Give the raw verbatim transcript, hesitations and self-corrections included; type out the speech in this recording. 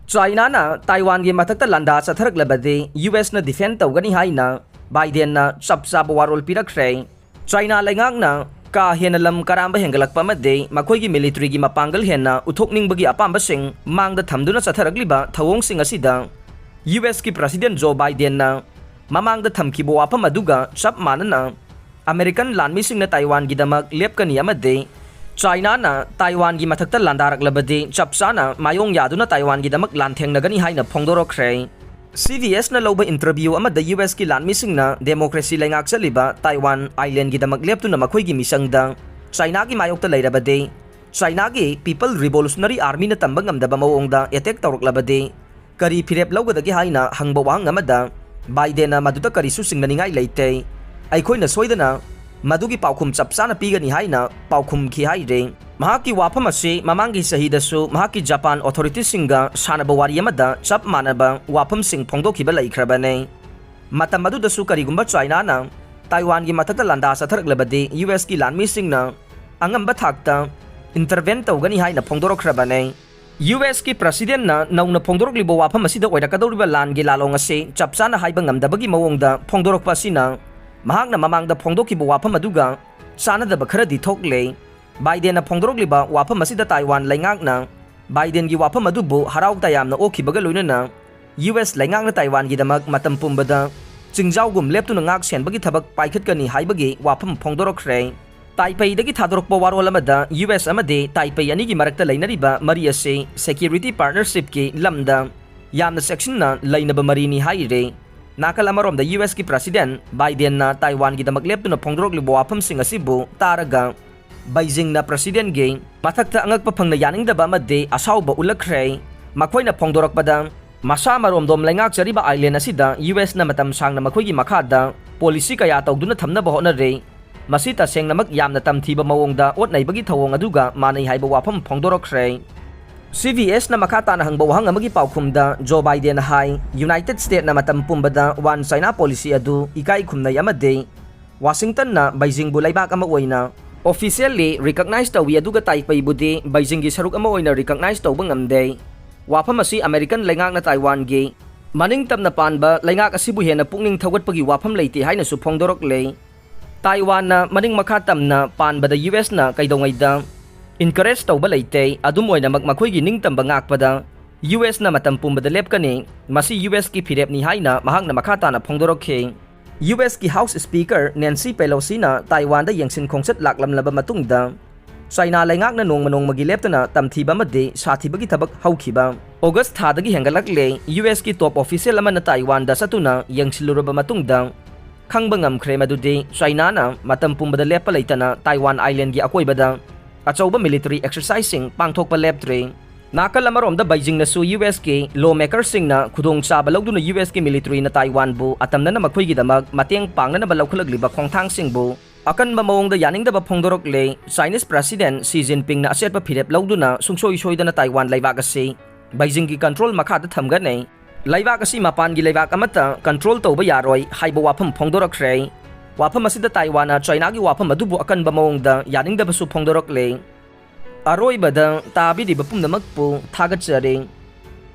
ꯆꯥꯏꯅꯥꯅ ꯇꯥꯏꯋꯥꯟꯒꯤ ꯃꯊꯛꯇ ꯂꯥꯟꯗꯥ ꯆꯠꯊꯔꯛꯂꯕꯗꯤ U ꯑꯦꯁꯅ defend ꯇꯧꯒꯅꯤ ꯍꯥꯏꯅ ꯕꯥꯏꯗꯦꯟꯅ ꯆꯞ ꯆꯥꯕ ꯋꯥꯔꯣꯜ ꯄꯤꯔꯛꯈ꯭ꯔꯦ꯫ ꯆꯥꯏꯅꯥ ꯂꯩꯉꯥꯛꯅ ꯀꯥ ꯍꯦꯟꯅ ꯂꯝ ꯀꯔꯥꯝꯕ ꯍꯦꯟꯒꯠꯂꯛꯄ ꯑꯃꯗꯤ ꯃꯈꯣꯏꯒꯤ ꯃꯤꯂꯤꯇꯔꯤꯒꯤ ꯃꯄꯥꯡꯒꯜ ꯍꯦꯟꯅ ꯎꯠꯊꯣꯛꯅꯤꯡꯕꯒꯤ ꯑꯄꯥꯝꯕꯁꯤꯡ ꯃꯥꯡꯗ ꯊꯝꯗꯨꯅ ꯆꯠꯊꯔꯛꯂꯤꯕ ꯊꯧꯑꯣꯡꯁꯤꯡ ꯑꯁꯤꯗ ꯌꯨ ꯑꯦꯁꯀꯤ ꯄ꯭ꯔꯁꯤꯗꯦꯟ ꯖꯣ ꯕꯥꯏꯗꯦꯟꯅ ꯃꯃꯥꯡꯗ ꯊꯝꯈꯤꯕ ꯋꯥꯐꯝ ꯑꯗꯨꯒ ꯆꯞ ꯃꯥꯟꯅꯅ ꯑꯃꯦꯔꯤꯀꯟ ꯂꯥꯟꯃꯤꯁꯤꯡꯅ ꯇꯥꯏꯋꯥꯟꯒꯤꯗꯃꯛ ꯂꯦꯞꯀꯅꯤ ꯑꯃꯗꯤ ꯆꯥꯏꯅꯥꯅ ꯇꯥꯏꯋꯥꯟꯒꯤ ꯃꯊꯛꯇ ꯂꯥꯟꯗꯥꯔꯛꯂꯕꯗꯤ ꯆꯞ ꯆꯥꯅ ꯃꯥꯌꯣꯡ ꯌꯥꯗꯨꯅ ꯇꯥꯏꯋꯥꯟꯒꯤꯗꯃꯛ ꯂꯥꯟꯊꯦꯡꯅꯒꯅꯤ ꯍꯥꯏꯅ ꯐꯣꯡꯗꯣꯔꯛꯈ꯭ꯔꯦ꯫ ꯁꯤ ꯕꯤ ꯑꯦꯁꯅ ꯂꯧꯕ ꯏꯟꯇꯔꯚ꯭ꯌꯨ ꯑꯃꯗ ꯌꯨ ꯑꯦꯁꯀꯤ ꯂꯥꯟꯃꯤꯁꯤꯡꯅ ꯗꯦꯃꯣꯀ꯭ꯔꯦꯁꯤ ꯂꯩꯉꯥꯛꯆꯜꯂꯤꯕ ꯇꯥꯏꯋꯥꯟ ꯑꯥꯏꯂꯦꯟꯒꯤꯗꯃꯛ ꯂꯦꯞꯇꯨꯅ ꯃꯈꯣꯏꯒꯤ ꯃꯤꯆꯪꯗ ꯆꯥꯏꯅꯥꯒꯤ ꯃꯥꯌꯣꯛꯇ ꯂꯩꯔꯕꯗꯤ, ꯆꯥꯏꯅꯥꯒꯤ ꯄꯤꯄꯜ ꯔꯤꯚꯣꯂꯨꯁꯅꯔꯤ ꯑꯥꯔꯃꯤꯅ ꯇꯝꯕ ꯉꯝꯗꯕ ꯃꯑꯣꯡꯗ ꯑꯦꯇꯦꯛ ꯇꯧꯔꯛꯂꯕꯗꯤ ꯀꯔꯤ ꯐꯤꯔꯦꯞ ꯂꯧꯒꯗꯒꯦ ꯍꯥꯏꯅ ꯍꯪꯕ ꯋꯥꯍꯪ ꯑꯃꯗ ꯕꯥꯏꯗꯦꯟꯅ ꯃꯗꯨꯗ ꯀꯔꯤꯁꯨ ꯆꯤꯡꯅꯅꯤꯡꯉꯥꯏ ꯂꯩꯇꯦ, ꯑꯩꯈꯣꯏꯅ ꯁꯣꯏꯗꯅ ꯃꯗꯨꯒꯤ ꯄꯥꯎꯈꯨꯝ ꯆꯞ ꯆꯥꯅ ꯄꯤꯒꯅꯤ ꯍꯥꯏꯅ ꯄꯥꯎꯈꯨꯝꯈꯤ ꯍꯥꯏꯔꯤ꯫ ꯃꯍꯥꯛꯀꯤ ꯋꯥꯐꯝ ꯑꯁꯤ ꯃꯃꯥꯡꯒꯤ ꯆꯍꯤꯗꯁꯨ ꯃꯍꯥꯛꯀꯤ ꯖꯄꯥꯟ ꯑꯣꯊꯣꯔꯤꯇꯤꯁꯤꯡꯒ ꯁꯥꯟꯅꯕ ꯋꯥꯔꯤ ꯑꯃꯗ ꯆꯞ ꯃꯥꯟꯅꯕ ꯋꯥꯐꯝꯁꯤꯡ ꯐꯣꯡꯗꯣꯛꯈꯤꯕ ꯂꯩꯈ꯭ꯔꯕꯅꯤ꯫ ꯃꯇꯝ ꯑꯗꯨꯗꯁꯨ ꯀꯔꯤꯒꯨꯝꯕ ꯆꯥꯏꯅꯥꯅ ꯇꯥꯏꯋꯥꯟꯒꯤ ꯃꯊꯛꯇ ꯂꯥꯟꯗꯥ ꯆꯠꯊꯔꯛꯂꯕꯗꯤ ꯌꯨ ꯑꯦꯁꯀꯤ ꯂꯥꯟꯃꯤꯁꯤꯡꯅ ꯑꯉꯝꯕ ꯊꯥꯛꯇ ꯏꯟꯇꯔꯚꯦꯟ ꯇꯧꯒꯅꯤ ꯍꯥꯏꯅ ꯐꯣꯡꯗꯣꯔꯛꯈ꯭ꯔꯕꯅꯤ꯫ ꯌꯨ ꯑꯦꯁꯀꯤ ꯄ꯭ꯔꯁꯤꯗꯦꯟꯅ ꯅꯧꯅ ꯐꯣꯡꯗꯣꯔꯛꯂꯤꯕ ꯋꯥꯐꯝ ꯑꯁꯤꯗ ꯑꯣꯏꯔꯛꯀꯗꯧꯔꯤꯕ ꯂꯥꯟꯒꯤ ꯂꯥꯂꯣꯡ ꯑꯁꯤ ꯆꯞ ꯆꯥꯅ ꯍꯥꯏꯕ ꯉꯝꯗꯕꯒꯤ ꯃꯑꯣꯡꯗ ꯐꯣꯡꯗꯣꯔꯛꯄ ꯑꯁꯤꯅ ꯃꯍꯥꯛꯅ ꯃꯃꯥꯡꯗ ꯐꯣꯡꯗꯣꯛꯈꯤꯕ ꯋꯥꯐꯝ ꯑꯗꯨꯒ ꯆꯥꯟꯅꯗꯕ ꯈꯔꯗꯤ ꯊꯣꯛꯂꯦ꯫ ꯕꯥꯏꯗꯦꯟꯅ ꯐꯣꯡꯗꯣꯔꯛꯂꯤꯕ ꯋꯥꯐꯝ ꯑꯁꯤꯗ ꯇꯥꯏꯋꯥꯟ ꯂꯩꯉꯥꯛꯅ ꯕꯥꯏꯗꯦꯟꯒꯤ ꯋꯥꯐꯝ ꯑꯗꯨꯕꯨ ꯍꯔꯥꯎ ꯇꯌꯥꯝꯅ ꯑꯣꯛꯈꯤꯕꯒ ꯂꯣꯏꯅꯅ ꯌꯨ ꯑꯦꯁ ꯂꯩꯉꯥꯛꯅ ꯇꯥꯏꯋꯥꯟꯒꯤꯗꯃꯛ ꯃꯇꯝ ꯄꯨꯝꯕꯗ ꯆꯤꯡꯖꯥꯎꯒꯨꯝ ꯂꯦꯞꯇꯨꯅ ꯉꯥꯛ ꯁꯦꯟꯕꯒꯤ ꯊꯕꯛ ꯄꯥꯏꯈꯠꯀꯅꯤ ꯍꯥꯏꯕꯒꯤ ꯋꯥꯐꯝ ꯐꯣꯡꯗꯣꯔꯛꯈ꯭ꯔꯦ꯫ ꯇꯥꯏꯄꯩꯗꯒꯤ ꯊꯥꯗꯣꯔꯛꯄ ꯋꯥꯔꯣꯜ ꯑꯃꯗ ꯌꯨ ꯑꯦꯁ ꯑꯃꯗꯤ ꯇꯥꯏꯄꯩ ꯑꯅꯤꯒꯤ ꯃꯔꯛꯇ ꯂꯩꯅꯔꯤꯕ ꯃꯔꯤ ꯑꯁꯤ ꯁꯦꯀ꯭ꯌꯨꯔꯤꯇꯤ ꯄꯥꯔꯠꯅꯔꯁꯤꯞꯀꯤ ꯂꯝꯗ ꯌꯥꯝꯅ ꯆꯦꯛꯁꯤꯟꯅ ꯂꯩꯅꯕ ꯃꯔꯤꯅꯤ ꯍꯥꯏꯔꯤ꯫ ꯅꯥꯀꯜ ꯑꯃꯔꯣꯝꯗ ꯌꯨ ꯑꯦꯁꯀꯤ ꯄ꯭ꯔꯁꯤꯗꯦꯟ ꯕꯥꯏꯗꯦꯟꯅ ꯇꯥꯏꯋꯥꯟꯒꯤꯗꯃꯛ ꯂꯦꯞꯇꯨꯅ ꯐꯣꯡꯗꯣꯔꯛꯂꯤꯕ ꯋꯥꯐꯝꯁꯤꯡ ꯑꯁꯤꯕꯨ ꯇꯥꯔꯒ ꯕꯩꯖꯤꯡꯅ ꯄ꯭ꯔꯁꯤꯗꯦꯟꯒꯤ ꯃꯊꯛꯇ ꯑꯉꯛꯄ ꯐꯪꯅ ꯌꯥꯅꯤꯡꯗꯕ ꯑꯃꯗꯤ ꯑꯁꯥꯎꯕ ꯎꯠꯂꯛꯈ꯭ꯔꯦ꯫ ꯃꯈꯣꯏꯅ ꯐꯣꯡꯗꯣꯔꯛꯄꯗ ꯃꯁꯥ ꯃꯔꯣꯝꯗꯣꯝ ꯂꯩꯉꯥꯛꯆꯔꯤꯕ ꯑꯥꯏꯂꯦꯟ ꯑꯁꯤꯗ ꯌꯨ ꯑꯦꯁꯅ ꯃꯇꯝ ꯁꯥꯡꯅ ꯃꯈꯣꯏꯒꯤ ꯃꯈꯥꯗ ꯄꯣꯂꯤꯁꯤ ꯀꯌꯥ ꯇꯧꯗꯨꯅ ꯊꯝꯅꯕ ꯍꯣꯠꯅꯔꯤ꯫ ꯃꯁꯤ ꯇꯁꯦꯡꯅꯃꯛ ꯌꯥꯝꯅ ꯇꯝꯊꯤꯕ ꯃꯑꯣꯡꯗ ꯑꯣꯠ ꯅꯩꯕꯒꯤ ꯊꯧꯑꯣꯡ ꯑꯗꯨꯒ ꯃꯥꯟꯅꯩ ꯍꯥꯏꯕ ꯋꯥꯐꯝ ꯐꯣꯡꯗꯣꯔꯛꯈ꯭ꯔꯦ꯫ ꯁꯤ ꯕꯤ ꯑꯦꯁꯅ ꯃꯈꯥ ꯇꯥꯅ ꯍꯪꯕ ꯋꯥꯍꯪ ꯑꯃꯒꯤ ꯄꯥꯎꯈꯨꯝꯗ ꯖꯣ ꯕꯥꯏꯗꯦꯟꯅ ꯍꯥꯏ, ꯌꯨꯅꯥꯏꯇꯦꯗ ꯁ꯭ꯇꯦꯠꯅ ꯃꯇꯝ ꯄꯨꯝꯕꯗ ꯋꯥꯟ ꯆꯥꯏꯅꯥ ꯄꯣꯂꯤꯁꯤ ꯑꯗꯨ ꯏꯀꯥꯏ ꯈꯨꯝꯅꯩ ꯑꯃꯗꯤ ꯋꯥꯁꯤꯡꯇꯟꯅ ꯕꯩꯖꯤꯡꯕꯨ ꯂꯩꯕꯥꯛ ꯑꯃ ꯑꯣꯏꯅ ꯑꯣꯐꯤꯁꯤꯌꯦꯜꯂꯤ ꯔꯤꯀꯛꯅꯥꯏꯖ ꯇꯧꯏ, ꯑꯗꯨꯒ ꯇꯥꯏꯄꯩꯕꯨꯗꯤ ꯕꯩꯖꯤꯡꯒꯤ ꯁꯔꯨꯛ ꯑꯃ ꯑꯣꯏꯅ ꯔꯤꯀꯛꯅꯥꯏꯖ ꯇꯧꯕ ꯉꯝꯗꯦ꯫ ꯋꯥꯐꯝ ꯑꯁꯤ ꯑꯃꯦꯔꯤꯀꯟ ꯂꯩꯉꯥꯛꯅ ꯇꯥꯏꯋꯥꯟꯒꯤ ꯃꯅꯤꯡ ꯇꯝꯅ ꯄꯥꯟꯕ ꯂꯩꯉꯥꯛ ꯑꯁꯤꯕꯨ ꯍꯦꯟꯅ ꯄꯨꯛꯅꯤꯡ ꯊꯧꯒꯠꯄꯒꯤ ꯋꯥꯐꯝ ꯂꯩꯇꯦ ꯍꯥꯏꯅꯁꯨ ꯐꯣꯡꯗꯣꯔꯛꯂꯦ꯫ ꯇꯥꯏꯋꯥꯟꯅ ꯃꯅꯤꯡ ꯃꯈꯥ ꯇꯝꯅ ꯄꯥꯟꯕꯗ ꯌꯨ ꯑꯦꯁꯅ ꯀꯩꯗꯧꯉꯩꯗ encourage ꯇꯧꯕ ꯂꯩꯇꯦ꯫ ꯑꯗꯨꯝ ꯑꯣꯏꯅꯃꯛ ꯃꯈꯣꯏꯒꯤ ꯅꯤꯡꯇꯝꯕ ꯉꯥꯛꯄꯗ ꯌꯨ ꯑꯦꯁꯅ ꯃꯇꯝ ꯄꯨꯝꯕꯗ ꯂꯦꯞꯀꯅꯤ꯫ ꯃꯁꯤ ꯌꯨ ꯑꯦꯁꯀꯤ ꯐꯤꯔꯦꯞꯅꯤ ꯍꯥꯏꯅ ꯃꯍꯥꯛꯅ ꯃꯈꯥ ꯇꯥꯅ ꯐꯣꯡꯗꯣꯔꯛꯈꯤ꯫ ꯌꯨ ꯑꯦꯁꯀꯤ ꯍꯥꯎꯁ ꯁ꯭ꯄꯤꯀꯔ ꯅꯦꯟꯁꯤ ꯄꯦꯂꯣꯁꯤꯅ ꯇꯥꯏꯋꯥꯟꯗ ꯌꯦꯡꯁꯤꯟ ꯈꯣꯡꯆꯠ ꯂꯥꯛꯂꯝꯂꯕ ꯃꯇꯨꯡꯗ ꯆꯥꯏꯅꯥ ꯂꯩꯉꯥꯛꯅ ꯅꯣꯡꯃ ꯅꯣꯡꯃꯒꯤ ꯂꯦꯞꯇꯅ ꯇꯝꯊꯤꯕ ꯑꯃꯗꯤ ꯁꯥꯊꯤꯕꯒꯤ ꯊꯕꯛ ꯍꯧꯈꯤꯕ ꯑꯣꯒꯁ ꯊꯥꯗꯒꯤ ꯍꯦꯟꯒꯠꯂꯛꯂꯦ꯫ ꯌꯨ ꯑꯦꯁꯀꯤ ꯇꯣꯞ ꯑꯣꯐꯤꯁꯤꯌꯦꯜ ꯑꯃꯅ ꯇꯥꯏꯋꯥꯟꯗ ꯆꯠꯇꯨꯅ ꯌꯦꯡꯁꯤꯜꯂꯨꯔꯕ ꯃꯇꯨꯡꯗ ꯈꯪꯕ ꯉꯝꯈ꯭ꯔꯦ ꯃꯗꯨꯗꯤ ꯆꯥꯏꯅꯥꯅ ꯃꯇꯝ ꯄꯨꯝꯕꯗ ꯂꯦꯞꯄ ꯂꯩꯇꯅ ꯇꯥꯏꯋꯥꯟ ꯑꯥꯏꯂꯦꯟꯒꯤ ꯑꯀꯣꯏꯕꯗ ꯑꯆꯧꯕ ꯃꯤꯂꯤꯇꯔꯤ ꯑꯦꯛꯁꯔꯁꯥꯏꯖꯁꯤꯡ ꯄꯥꯡꯊꯣꯛꯄ ꯂꯦꯞꯇ꯭ꯔꯤ꯫ ꯅꯥꯀꯜ ꯑꯃꯔꯣꯝꯗ ꯕꯩꯖꯤꯡꯅꯁꯨ ꯌꯨ ꯑꯦꯁꯀꯤ ꯂꯣ ꯃꯦꯀꯔꯁꯤꯡꯅ ꯈꯨꯗꯣꯡꯆꯥꯕ ꯂꯧꯗꯨꯅ ꯌꯨ ꯑꯦꯁꯀꯤ ꯃꯤꯂꯤꯇꯔꯤꯅ ꯇꯥꯏꯋꯥꯟꯕꯨ ꯑꯇꯝꯅꯅ ꯃꯈꯣꯏꯒꯤꯗꯃꯛ ꯃꯇꯦꯡ ꯄꯥꯡꯅꯅꯕ ꯂꯧꯈꯠꯂꯛꯂꯤꯕ ꯈꯣꯡꯊꯥꯡꯁꯤꯡꯕꯨ ꯑꯀꯟꯕ ꯃꯑꯣꯡꯗ ꯌꯥꯅꯤꯡꯗꯕ ꯐꯣꯡꯗꯣꯔꯛꯂꯦ꯫ ꯆꯥꯏꯅꯤꯁ ꯄ꯭ꯔꯁꯤꯗꯦꯟ ꯁꯤ ꯖꯤꯟꯄꯤꯡꯅ ꯑꯆꯦꯠꯄ ꯐꯤꯔꯦꯞ ꯂꯧꯗꯨꯅ ꯁꯨꯡꯁꯣꯏ ꯁꯣꯏꯗꯅ ꯇꯥꯏꯋꯥꯟ ꯂꯩꯕꯥꯛ ꯑꯁꯤ ꯕꯩꯖꯤꯡꯒꯤ ꯀꯟꯇ꯭ꯔꯣꯜ ꯃꯈꯥꯗ ꯊꯝꯒꯅꯤ꯫ ꯂꯩꯕꯥꯛ ꯑꯁꯤ ꯃꯄꯥꯟꯒꯤ ꯂꯩꯕꯥꯛ ꯑꯃꯠꯇ ꯀꯟꯇ꯭ꯔꯣꯜ ꯇꯧꯕ ꯌꯥꯔꯣꯏ ꯍꯥꯏꯕ ꯋꯥꯐꯝ ꯐꯣꯡꯗꯣꯔꯛꯈ꯭ꯔꯦ꯫ ꯋꯥꯐꯝ ꯑꯁꯤꯗ ꯇꯥꯏꯋꯥꯟꯅ ꯆꯥꯏꯅꯥꯒꯤ ꯋꯥꯐꯝ ꯑꯗꯨꯕꯨ ꯑꯀꯟꯕ ꯃꯑꯣꯡꯗ ꯌꯥꯅꯤꯡꯗꯕꯁꯨ ꯐꯣꯡꯗꯣꯔꯛꯂꯦ꯫ ꯑꯔꯣꯏꯕꯗ ꯇꯥꯕꯤꯔꯤꯕ ꯄꯨꯝꯅꯃꯛꯄꯨ ꯊꯥꯒꯠꯆꯔꯤ꯫